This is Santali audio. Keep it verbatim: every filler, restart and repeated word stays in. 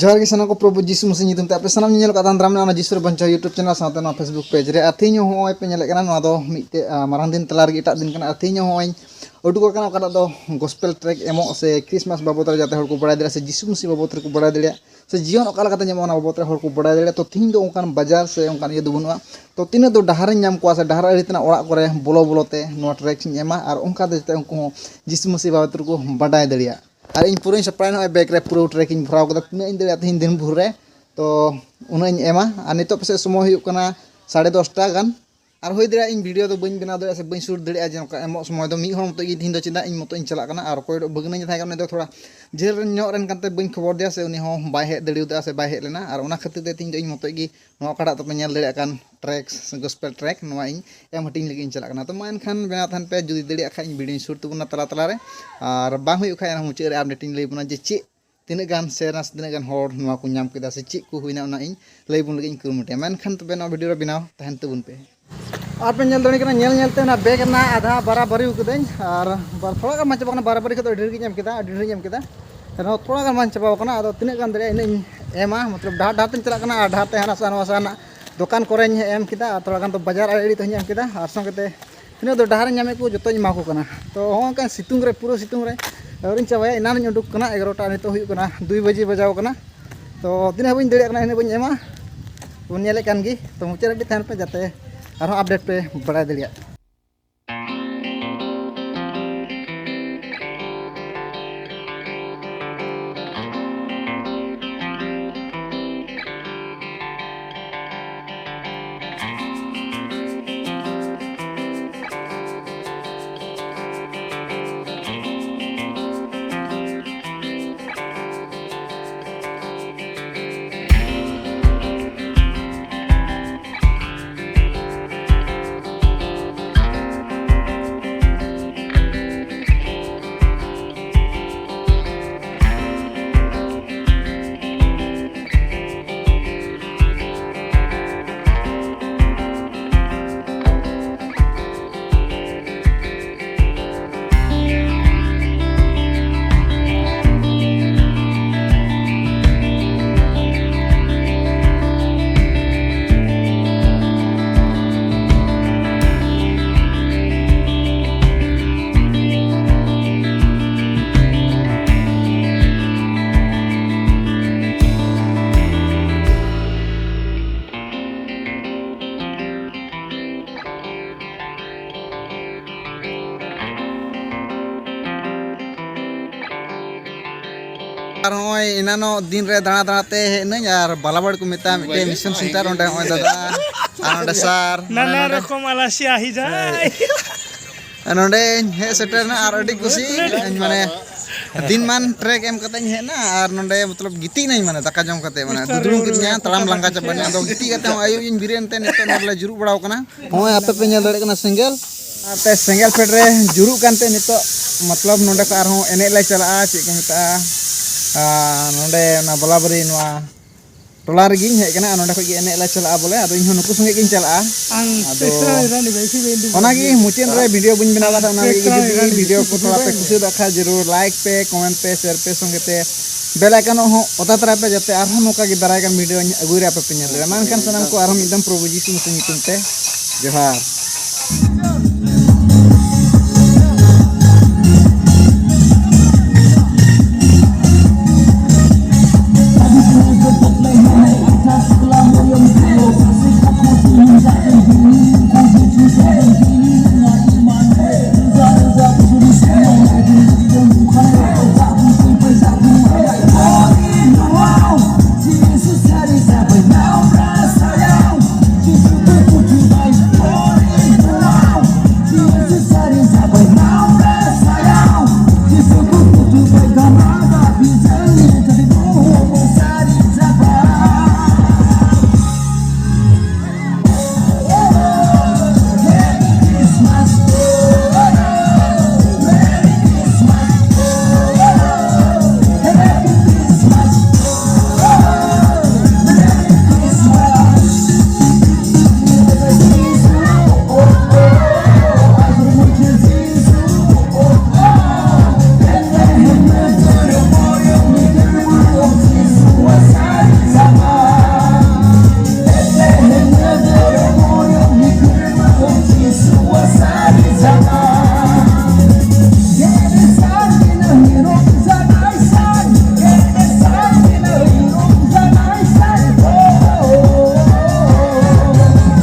ᱡᱚᱦᱟᱨ ᱜᱮ ᱥᱟᱱᱟᱢ ᱠᱚ, ᱯᱨᱚᱵᱷᱩ ᱡᱤᱥᱩ ᱢᱟᱹᱥᱤ ᱧᱩᱛᱩᱢ ᱛᱮ ᱟᱯᱮ ᱥᱟᱱᱟᱢ ᱧᱮᱧᱮᱞ ᱠᱟᱜ ᱛᱟᱦᱮᱱ ᱫᱟᱨᱟᱢ ᱚᱱᱟ ᱡᱤᱥᱩ ᱨᱮ ᱵᱟᱧᱪᱟᱣ YouTube channel ᱥᱟᱶᱛᱮ ᱱᱚᱣᱟ Facebook page ᱨᱮ᱾ ᱟᱨ ᱛᱮᱦᱮᱧ ᱦᱚᱸ ᱦᱚᱸᱜᱼᱚᱭ ᱯᱮ ᱧᱮᱞᱮᱫ ᱠᱟᱱᱟ, ᱱᱚᱣᱟ ᱫᱚ ᱢᱤᱫᱴᱮᱡ, ᱟᱸ, ᱢᱟᱨᱟᱝ ᱫᱤᱱ ᱛᱟᱞᱟ ᱨᱮᱜᱮ ᱮᱴᱟᱜ ᱫᱤᱱ ᱠᱟᱱᱟ᱾ ᱟᱨ ᱛᱮᱦᱮᱧ ᱦᱚᱸ ᱦᱚᱸᱜᱼᱚᱭ ᱩᱰᱩᱠ ᱟᱠᱟᱱᱟ, ᱚᱠᱟᱴᱟᱜ ᱫᱚ gospel tract ᱮᱢᱚᱜ ᱥᱮ Christmas ᱵᱟᱵᱚᱫ ᱨᱮ ᱡᱟᱛᱮ ᱦᱚᱲ ᱠᱚ ᱵᱟᱲᱟᱭ ᱫᱟᱲᱮᱭᱟᱜ ᱥᱮ ᱡᱤᱥᱩ ᱢᱟᱹᱥᱤ ᱵᱟᱵᱚᱫ ᱨᱮᱠᱚ ᱵᱟᱲᱟᱭ ᱫᱟᱲᱮᱭᱟᱜ ᱥᱮ ᱡᱤᱭᱚᱱ ᱚᱠᱟ ᱞᱮᱠᱟᱛᱮ ᱧᱟᱢᱚᱜᱼᱟ, ᱚᱱᱟ ᱵᱟᱵᱚᱫ ᱨᱮ ᱦᱚᱲ ᱠᱚ ᱵᱟᱲᱟᱭ ᱫᱟᱲᱮᱭᱟᱜ᱾ ᱛᱚ ᱛᱮᱦᱮᱧ ᱫᱚ ᱚᱱᱠᱟᱱ ᱵᱟᱡᱟᱨ ᱥᱮ ᱚᱱᱠᱟᱱ ᱤᱭᱟᱹ ᱫᱚ ᱵᱟᱹᱱᱩᱜᱼᱟ᱾ ᱛᱚ ᱛᱤᱱᱟᱹᱜ ᱫᱚ ᱰᱟᱦᱟᱨᱤᱧ ᱧᱟᱢ ᱠᱚᱣᱟ ᱥᱮ ᱰᱟᱦᱟᱨ ᱟᱲᱮ ᱛᱮᱱᱟᱜ ᱚᱲᱟᱜ ᱠᱚᱨᱮ ᱵᱚᱞᱚ ᱵᱚᱞᱚ ᱛᱮ ᱱᱚᱣᱟ tract ᱤᱧ ᱮᱢᱟ, ᱟᱨ ᱚᱱᱠᱟ ᱛᱮ ᱡᱟᱛᱮ ᱩᱱᱠᱩ ᱦᱚᱸ ᱡᱤᱥᱩ ᱢᱟᱹᱥᱤ ᱵᱟᱵᱚᱫ ᱨᱮᱠᱚ ᱵᱟᱰᱟᱭ ᱫᱟᱲᱮᱭᱟᱜ᱾ ᱟᱨ ᱤᱧ ᱯᱩᱨᱟᱹᱧ ᱥᱟᱯᱲᱟᱣ ᱮᱱᱟ, ᱱᱚᱜᱼᱚᱭ bag ᱨᱮ ᱯᱩᱨᱟᱹ tract ᱤᱧ ᱵᱷᱚᱨᱟᱣ ᱠᱟᱫᱟ᱾ ᱛᱤᱱᱟᱹᱜ ᱤᱧ ᱫᱟᱲᱮᱭᱟᱜᱼᱟ ᱛᱮᱦᱮᱧ ᱫᱤᱱ ᱵᱷᱳᱨ ᱨᱮ, ᱛᱚ ᱩᱱᱟᱹᱜ ᱤᱧ ᱮᱢᱟ᱾ ᱟᱨ ᱱᱤᱛᱚᱜ ᱯᱟᱥᱮᱡ ᱥᱚᱢᱚᱭ ᱦᱩᱭᱩᱜ ᱠᱟᱱᱟ ᱥᱟᱲᱮ ᱫᱚᱥᱴᱟ ᱜᱟᱱ᱾ ᱟᱨ ᱦᱩᱭ ᱫᱟᱲᱮᱭᱟᱜᱼᱟ ᱤᱧ video ᱫᱚ ᱵᱟᱹᱧ ᱵᱮᱱᱟᱣ ᱫᱟᱲᱮᱭᱟᱜᱼᱟ ᱥᱮ ᱵᱟᱹᱧ shoot ᱫᱟᱲᱮᱭᱟᱜᱼᱟ, ᱡᱮ ᱱᱚᱝᱠᱟ ᱮᱢᱚᱜ ᱥᱚᱢᱚᱭ ᱫᱚ ᱢᱤᱫ ᱦᱚᱲ ᱢᱚᱛᱚᱡ ᱜᱮ ᱛᱮᱦᱮᱧ ᱫᱚ, ᱪᱮᱫᱟᱜ ᱤᱧ ᱢᱚᱛᱚᱡ ᱤᱧ ᱪᱟᱞᱟᱜ ᱠᱟᱱᱟ᱾ ᱟᱨ ᱚᱠᱚᱭ ᱵᱷᱟᱹᱜᱽᱱᱟᱹᱧ ᱡᱟᱦᱟᱸᱭ ᱠᱟᱱᱟ, ᱩᱱᱤ ᱫᱚ ᱛᱷᱚᱲᱟ ᱡᱷᱟᱹᱞ ᱨᱮᱱ ᱧᱚᱜ ᱨᱮᱱ ᱠᱟᱱᱛᱮ ᱵᱟᱹᱧ ᱠᱷᱚᱵᱚᱨ ᱫᱮᱭᱟ ᱥᱮ ᱩᱱᱤ ᱦᱚᱸ ᱵᱟᱭ ᱦᱮᱡ ᱫᱟᱲᱮᱭᱟᱫᱟ ᱥᱮ ᱵᱟᱭ ᱦᱮᱡ ᱞᱮᱱᱟ᱾ ᱟᱨ ᱚᱱᱟ ᱠᱷᱟᱹᱛᱤᱨ ᱛᱮ ᱛᱮᱦᱮᱧ ᱫᱚ ᱤᱧ ᱢᱚᱛᱚᱡ ᱜᱮ ᱱᱚᱣᱟ ᱚᱠᱟᱴᱟᱜ ᱛᱟᱯᱮ ᱧᱮᱞ ᱫᱟᱲᱮᱭᱟᱜ ᱠᱟᱱ tract ᱥᱮ gospel tract, ᱱᱚᱣᱟ ᱤᱧ ᱮᱢ ᱦᱟᱹᱴᱤᱧ ᱞᱟᱹᱜᱤᱫ ᱤᱧ ᱪᱟᱞᱟᱜ ᱠᱟᱱᱟ᱾ ᱛᱚ ᱢᱟ ᱮᱱᱠᱷᱟᱱ ᱵᱮᱱᱟᱣ ᱛᱟᱦᱮᱱ ᱯᱮ, ᱡᱩᱫᱤ ᱫᱟᱲᱮᱭᱟᱜ ᱠᱷᱟᱡ ᱤᱧ video ᱤᱧ shoot ᱛᱟᱵᱚᱱᱟ ᱛᱟᱞᱟ ᱛᱟᱞᱟ ᱨᱮ, ᱟᱨ ᱵᱟᱝ ᱦᱩᱭᱩᱜ ᱠᱷᱟᱡ ᱚᱱᱟ ᱢᱩᱪᱟᱹᱫ ᱨᱮ update ᱤᱧ ᱞᱟᱹᱭ ᱟᱵᱚᱱᱟ ᱡᱮ ᱪᱮᱫ ᱛᱤᱱᱟᱹᱜ ᱜᱟᱱ share ᱱᱟ ᱥᱮ ᱛᱤᱱᱟᱹᱜ ᱜᱟᱱ ᱦᱚᱲ ᱱᱚᱣᱟ ᱠᱚ ᱧᱟᱢ ᱠᱮᱫᱟ ᱥᱮ ᱪᱮᱫ ᱠᱚ ᱦᱩᱭᱱᱟ, ᱚᱱᱟ ᱤᱧ ᱞᱟᱹᱭ ᱟᱵᱚᱱ ᱞᱟᱹᱜᱤᱫ ᱤᱧ ᱠᱩᱨᱩᱢᱩᱴᱩᱭᱟ᱾ ᱢᱮᱱᱠᱷᱟᱱ ᱛᱚᱵᱮ ᱱᱚᱣᱟ video ᱨᱮ ᱵᱮᱱᱟᱣ ᱛᱟᱦᱮᱱ ᱛᱟᱵᱚᱱ ᱯᱮ᱾ ᱟᱨ ᱯᱮ ᱧᱮᱞ ᱫᱟᱲᱮᱭᱟᱜ ᱠᱟᱱᱟ, ᱧᱮᱞ ᱧᱮᱞ ᱛᱮ ᱚᱱᱟ bag ᱨᱮᱱᱟᱜ ᱟᱫᱷᱟ ᱵᱟᱨᱟᱵᱟᱨᱤ ᱠᱟᱹᱫᱟᱹᱧ, ᱟᱨ ᱵᱟᱨ ᱛᱷᱚᱲᱟ ᱜᱟᱱ ᱵᱟᱝ ᱪᱟᱵᱟ ᱠᱟᱱᱟ, ᱵᱟᱨᱟᱵᱟᱨᱤ ᱠᱷᱚᱱ ᱫᱚ ᱟᱹᱰᱤ ᱰᱷᱮᱨ ᱜᱤᱧ ᱮᱢ ᱠᱮᱫᱟ, ᱟᱹᱰᱤ ᱰᱷᱮᱨ ᱜᱤᱧ ᱮᱢ ᱠᱮᱫᱟ᱾ ᱮᱱᱦᱚᱸ ᱛᱷᱚᱲᱟ ᱜᱟᱱ ᱵᱟᱝ ᱪᱟᱵᱟᱣ ᱠᱟᱱᱟ, ᱟᱫᱚ ᱛᱤᱱᱟᱹᱜ ᱜᱟᱱ ᱫᱟᱲᱮᱭᱟᱜᱼᱟ ᱤᱱᱟᱹᱜ ᱤᱧ ᱮᱢᱟ᱾ ᱢᱚᱛᱞᱚᱵ ᱰᱟᱦᱟᱨ ᱰᱟᱦᱟᱨ ᱛᱮᱧ ᱪᱟᱞᱟᱜ ᱠᱟᱱᱟ, ᱟᱨ ᱰᱟᱦᱟᱨ ᱛᱮ ᱦᱟᱱᱟ ᱥᱟ ᱱᱚᱣᱟ ᱥᱟ ᱨᱮᱱᱟᱜ ᱫᱚᱠᱟᱱ ᱠᱚᱨᱮᱧ ᱮᱢ ᱠᱮᱫᱟ, ᱟᱨ ᱛᱷᱚᱲᱟ ᱜᱟᱱ ᱫᱚ ᱵᱟᱡᱟᱨ ᱟᱲᱮ ᱟᱲᱮ ᱛᱮᱦᱚᱧ ᱮᱢ ᱠᱮᱫᱟ, ᱟᱨ ᱥᱚᱸᱜᱮ ᱛᱮ ᱛᱤᱱᱟᱹᱜ ᱫᱚ ᱰᱟᱦᱟᱨ ᱤᱧ ᱧᱟᱢᱮᱫ ᱠᱚ ᱡᱚᱛᱚᱧ ᱮᱢᱟ ᱠᱚ ᱠᱟᱱᱟ᱾ ᱛᱚ ᱦᱚᱸᱜᱼᱚ ᱱᱚᱝᱠᱟᱱ ᱥᱤᱛᱩᱝ ᱨᱮ, ᱯᱩᱨᱟᱹ ᱥᱤᱛᱩᱝ ᱨᱮ ᱟᱹᱣᱨᱤᱧ ᱪᱟᱵᱟᱭᱟ, ᱮᱱᱟᱱ ᱤᱧ ᱩᱰᱩᱠ ᱠᱟᱱᱟ ᱮᱜᱟᱨᱚᱴᱟ, ᱱᱤᱛᱚᱜ ᱦᱩᱭᱩᱜ ᱠᱟᱱᱟ ᱫᱩᱭ ᱵᱟᱡᱮ ᱵᱟᱡᱟᱣ ᱠᱟᱱᱟ᱾ ᱛᱚ ᱛᱤᱱᱟᱹᱜ ᱦᱟᱹᱵᱤᱡ ᱤᱧ ᱫᱟᱲᱮᱭᱟᱜ ᱠᱟᱱᱟ ᱤᱱᱟᱹᱜ ᱵᱟᱹᱧ ᱮᱢᱟ, ᱵᱚᱱ ᱧᱮᱞᱮᱫ ᱠᱟᱱ ᱜᱮ᱾ ᱛᱚ ᱢᱩᱪᱟᱹᱫ ᱦᱟᱹᱵᱤᱡ ᱛᱟᱦᱮᱱ ᱯᱮ ᱡᱟᱛᱮ ᱟᱨᱦᱚᱸ update ᱯᱮ ᱵᱟᱲᱟᱭ ᱫᱟᱲᱮᱭᱟᱜ᱾ ᱟᱨ ᱱᱚᱜᱼᱚᱭ ᱮᱱᱟᱱᱚᱜ ᱫᱤᱱ ᱨᱮ ᱫᱟᱬᱟ ᱫᱟᱬᱟ ᱛᱮ ᱦᱮᱡ ᱮᱱᱟᱹᱧ ᱟᱨ ᱵᱟᱞᱟᱵᱟᱲ ᱠᱚ ᱢᱮᱛᱟᱜᱼᱟ ᱢᱤᱫᱴᱮᱱ ᱢᱤᱥᱚᱱ ᱥᱮᱱᱴᱟᱨ, ᱚᱸᱰᱮ ᱱᱚᱜᱼᱚᱭ ᱫᱟᱫᱟ ᱟᱨ ᱱᱚᱸᱰᱮ ᱥᱟᱨ, ᱱᱟᱱᱟ ᱱᱚᱸᱰᱮ ᱨᱚᱠᱚᱢ ᱟᱞᱟᱥᱤ ᱟᱦᱤᱡᱟ᱾ ᱱᱚᱸᱰᱮᱧ ᱦᱮᱡ ᱥᱮᱴᱮᱨ ᱮᱱᱟ ᱟᱨ ᱟᱹᱰᱤ ᱠᱩᱥᱤ, ᱢᱟᱱᱮ ᱫᱤᱱ ᱢᱟᱱ ᱴᱨᱮᱠ ᱮᱢ ᱠᱟᱛᱮᱧ ᱦᱮᱡ ᱮᱱᱟ ᱟᱨ ᱱᱚᱸᱰᱮ ᱢᱚᱛᱞᱚᱵ ᱜᱤᱛᱤᱡ ᱮᱱᱟᱹᱧ, ᱢᱟᱱᱮ ᱫᱟᱠᱟ ᱡᱚᱢ ᱠᱟᱛᱮ, ᱢᱟᱱᱮ ᱫᱩᱫᱲᱩᱢ ᱠᱤᱫᱤᱧᱟ, ᱛᱟᱲᱟᱢ ᱞᱟᱸᱜᱟ ᱪᱟᱵᱟᱭᱮᱱᱟ᱾ ᱟᱫᱚ ᱜᱤᱛᱤᱡ ᱠᱟᱛᱮ ᱦᱚᱸ ᱟᱹᱭᱩᱵ ᱤᱧ ᱵᱮᱨᱮᱫ ᱮᱱᱛᱮ ᱱᱤᱛᱚᱜ ᱱᱚᱸᱰᱮ ᱞᱮ ᱡᱩᱨᱩᱜ ᱵᱟᱲᱟᱣ ᱠᱟᱱᱟ᱾ ᱦᱚᱸᱜᱼᱚᱭ ᱟᱯᱮ ᱯᱮ ᱧᱮᱞ ᱫᱟᱲᱮᱭᱟᱜ ᱠᱟᱱᱟ ᱥᱮᱸᱜᱮᱞ, ᱟᱨ ᱛᱮ ᱥᱮᱸᱜᱮᱞ ᱯᱷᱮᱰ ᱨᱮ ᱡᱩᱨᱩᱜ ᱠᱟᱱᱛᱮ ᱱᱤᱛᱚᱜ ᱢᱚᱛᱞᱚᱵ ᱱᱚᱸᱰᱮ ᱠᱷᱚᱱ ᱟᱨᱦᱚᱸ ᱮᱱᱮᱡ ᱞᱮ ᱪᱟᱞᱟᱜᱼᱟ, ᱪᱮᱫ ᱠᱚ ᱢᱮᱛᱟᱜᱼᱟ, ᱟᱨ ᱱᱚᱸᱰᱮ ᱚᱱᱟ ᱵᱟᱞᱟᱵᱟᱨᱤ ᱱᱚᱣᱟ ᱴᱚᱞᱟ ᱨᱮᱜᱮᱧ ᱦᱮᱡ ᱟᱠᱟᱱᱟ, ᱟᱨ ᱱᱚᱸᱰᱮ ᱠᱷᱚᱱ ᱜᱮ ᱮᱱᱮᱡ ᱞᱮ ᱪᱟᱞᱟᱜᱼᱟ ᱵᱚᱞᱮ᱾ ᱟᱫᱚ ᱤᱧᱦᱚᱸ ᱱᱩᱠᱩ ᱥᱚᱸᱜᱮ ᱜᱤᱧ ᱪᱟᱞᱟᱜᱼᱟ᱾ ᱟᱫᱚ ᱚᱱᱟᱜᱮ ᱢᱩᱪᱟᱹᱫ ᱨᱮ ᱵᱷᱤᱰᱤᱭᱳ ᱵᱟᱹᱧ ᱵᱮᱱᱟᱣ ᱠᱟᱫᱟ, ᱚᱱᱟ ᱞᱟᱹᱜᱤᱫ ᱡᱩᱫᱤ ᱵᱷᱤᱰᱤᱭᱳ ᱠᱚ ᱛᱷᱚᱲᱟ ᱯᱮ ᱠᱩᱥᱤᱭᱟᱫ ᱠᱷᱟᱡ ᱡᱟᱹᱨᱩᱲ ᱞᱟᱭᱤᱠ ᱯᱮ, ᱠᱚᱢᱮᱱᱴ ᱯᱮ, ᱥᱮᱭᱟᱨ ᱯᱮ, ᱥᱚᱸᱜᱮ ᱛᱮ ᱵᱮᱞ ᱟᱭᱠᱚᱱ ᱦᱚᱸ ᱚᱛᱟ ᱛᱚᱨᱟᱭ ᱯᱮ, ᱡᱟᱛᱮ ᱟᱨᱦᱚᱸ ᱱᱚᱝᱠᱟ ᱜᱮ ᱫᱟᱨᱟᱭ ᱠᱟᱱ ᱵᱷᱤᱰᱤᱭᱳᱧ ᱟᱹᱜᱩᱭ ᱨᱮ ᱟᱯᱮ ᱯᱮ ᱧᱮᱞ ᱫᱟᱲᱮᱭᱟᱜᱼᱟ᱾ ᱢᱟ ᱮᱱᱠᱷᱟᱱ ᱥᱟᱱᱟᱢ ᱠᱚ ᱟᱨᱦᱚᱸ ᱢᱤᱫ ᱫᱚᱢ ᱯᱨᱚᱵᱷᱩ ᱡᱤᱥᱩ ᱢᱟᱥᱤ ᱧᱩᱛᱩᱢ ᱛᱮ ᱡᱚᱦᱟᱨ᱾